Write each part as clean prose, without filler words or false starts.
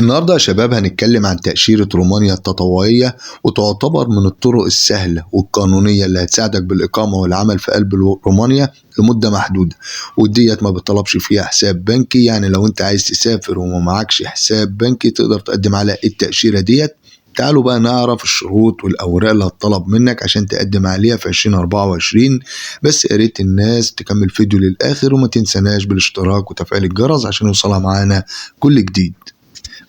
النهارده يا شباب هنتكلم عن تأشيرة رومانيا التطوعية، وتعتبر من الطرق السهلة والقانونية اللي هتساعدك بالإقامة والعمل في قلب رومانيا لمدة محدودة، وديت ما بتطلبش فيها حساب بنكي. يعني لو انت عايز تسافر وما معكش حساب بنكي تقدر تقدم على التأشيرة ديت. تعالوا بقى نعرف الشروط والأوراق اللي هتطلب منك عشان تقدم عليها في 2024. بس يا ريت الناس تكمل فيديو للآخر وما تنساناش بالاشتراك وتفعيل الجرس عشان يوصلها معانا كل جديد.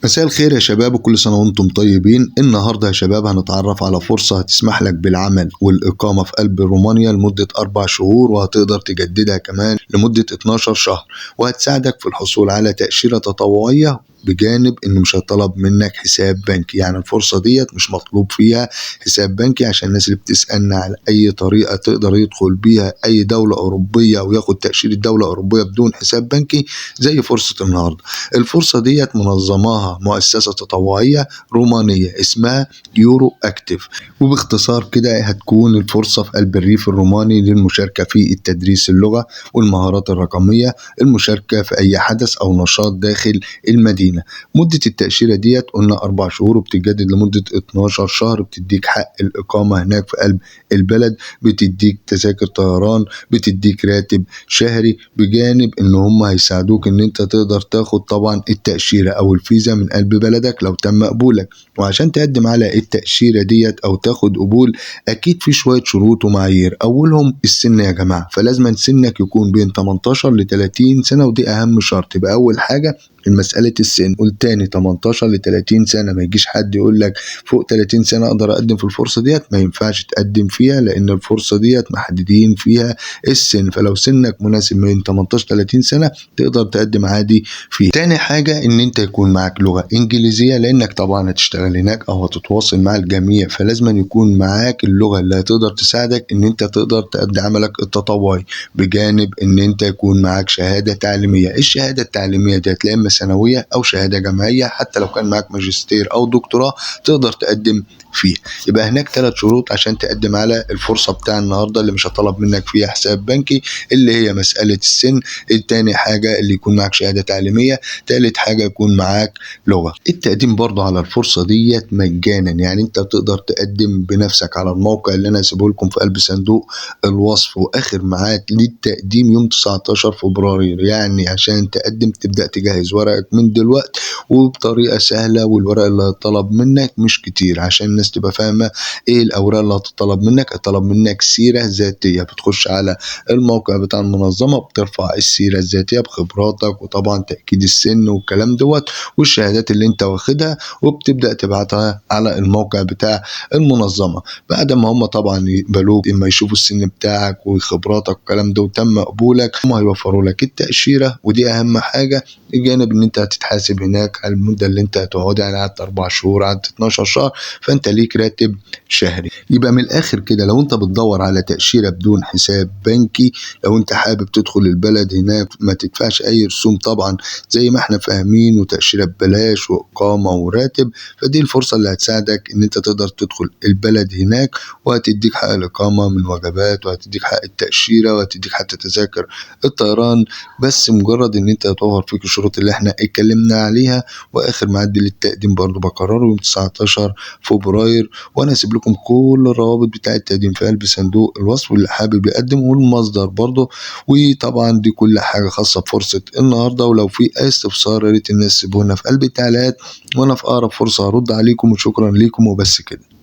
مساء الخير يا شباب، وكل سنة وانتم طيبين. النهاردة يا شباب هنتعرف على فرصة هتسمح لك بالعمل والإقامة في قلب رومانيا لمدة 4 شهور، وهتقدر تجددها كمان لمدة 12 شهر، وهتساعدك في الحصول على تأشيرة تطوعية، بجانب انه مش هيطلب منك حساب بنكي. يعني الفرصة ديت مش مطلوب فيها حساب بنكي، عشان الناس اللي بتسألنا على اي طريقة تقدر يدخل بيها اي دولة اوروبية وياخد تأشيرة دولة اوروبية بدون حساب بنكي زي فرصة النهاردة. الفرصة ديت منظماها مؤسسة تطوعية رومانية اسمها يورو اكتيف، وباختصار كده هتكون الفرصة في قلب الريف الروماني للمشاركة في التدريس اللغة والمهارات الرقمية، المشاركة في اي حدث او نشاط داخل المدينة. مدة التأشيرة ديت قلنا 4 شهور، وبتتجدد لمدة 12 شهر. بتديك حق الإقامة هناك في قلب البلد، بتديك تذاكر طيران، بتديك راتب شهري، بجانب إن هم هيساعدوك إن أنت تقدر تاخد طبعا التأشيرة أو الفيزا من قلب بلدك لو تم قبولك. وعشان تقدم على التأشيرة ديت أو تاخد قبول أكيد في شوية شروط ومعايير، أولهم السن يا جماعة، فلازم سنك يكون بين 18 ل 30 سنة، ودي أهم شرط. يبقى أول حاجة المسألة السن، قول تاني 18 ل 30 سنة، ما يجيش حد يقول لك فوق 30 سنة أقدر أقدم في الفرصة ديت، ما ينفعش تقدم فيها لأن الفرصة ديت محددين فيها السن. فلو سنك مناسب من 18 30 سنة تقدر تقدم عادي فيها. تاني حاجة إن أنت يكون معاك لغة إنجليزية، لأنك طبعا هتشتغل هناك أو هتتواصل مع الجميع، فلازم يكون معاك اللغة اللي هتقدر تساعدك إن أنت تقدر تأدي عملك التطوعي، بجانب إن أنت يكون معاك شهادة تعليمية. الشهادة التعليمية ديت لا إما ثانوية أو شهادة جامعية، حتى لو كان معاك ماجستير أو دكتوراه تقدر تقدم فيها. يبقى هناك 3 شروط عشان تقدم على الفرصة بتاع النهاردة اللي مش هطلب منك فيها حساب بنكي، اللي هي مسألة السن، التاني حاجة اللي يكون معاك شهادة تعليمية، تالت حاجة يكون معاك لغة. التقديم برضه على الفرصة ديت مجانا، يعني انت تقدر تقدم بنفسك على الموقع اللي انا هسيبه لكم في قلب صندوق الوصف، واخر ميعاد للتقديم يوم 19 فبراير. يعني عشان تقدم تبدأ تجهز ورقك من دلوقتي وبطريقة سهلة، والورق اللي هيطلب منك مش كتير عشان الناس تبقى فاهمة ايه الاوراق اللي هتطلب منك. هتطلب منك سيرة ذاتية، بتخش على الموقع بتاع المنظمة بترفع السيرة الذاتية بخبراتك وطبعا تأكيد السن والكلام دوت والشهادات اللي انت واخدها، وبتبدأ تبعتها على الموقع بتاع المنظمة. بعد ما هم طبعا يقبلوك، اما يشوفوا السن بتاعك وخبراتك والكلام ده وتم قبولك، هم هيوفروا لك التأشيرة، ودي اهم حاجة. بجانب ان انت هتتحاسب هناك على المدة اللي انت هتقعدها، يعني قعدت 4 شهور قعدت 12 شهر، فانت ليك راتب شهري. يبقى من الاخر كده لو انت بتدور على تأشيرة بدون حساب بنكي، لو انت حابب تدخل البلد هناك ما تدفعش اي رسوم طبعا زي ما احنا فاهمين، وتأشيرة ببلاش وإقامة وراتب، فدي الفرصة اللي هتساعدك ان انت تقدر تدخل البلد هناك، وهتديك حق الإقامة من وجبات، وهتديك حق التأشيرة، وهتديك حتى تذاكر الطيران، بس مجرد ان انت هتوفر فيك الشروط اللي احنا اتكلمنا عليها. واخر ميعاد للتقديم برضو بكرره يوم 19 فبراير، وانا هسيب لكم كل الروابط بتاع التقديم في قلب صندوق الوصف واللي حابب يقدم والمصدر برضو. وطبعا دي كل حاجة خاصة بفرصة النهاردة، ولو في اي استفسار يا ريت الناس تسيبونا في قلب التعليقات، وانا في اقرب فرصة هرد عليكم، وشكرا ليكم وبس كده.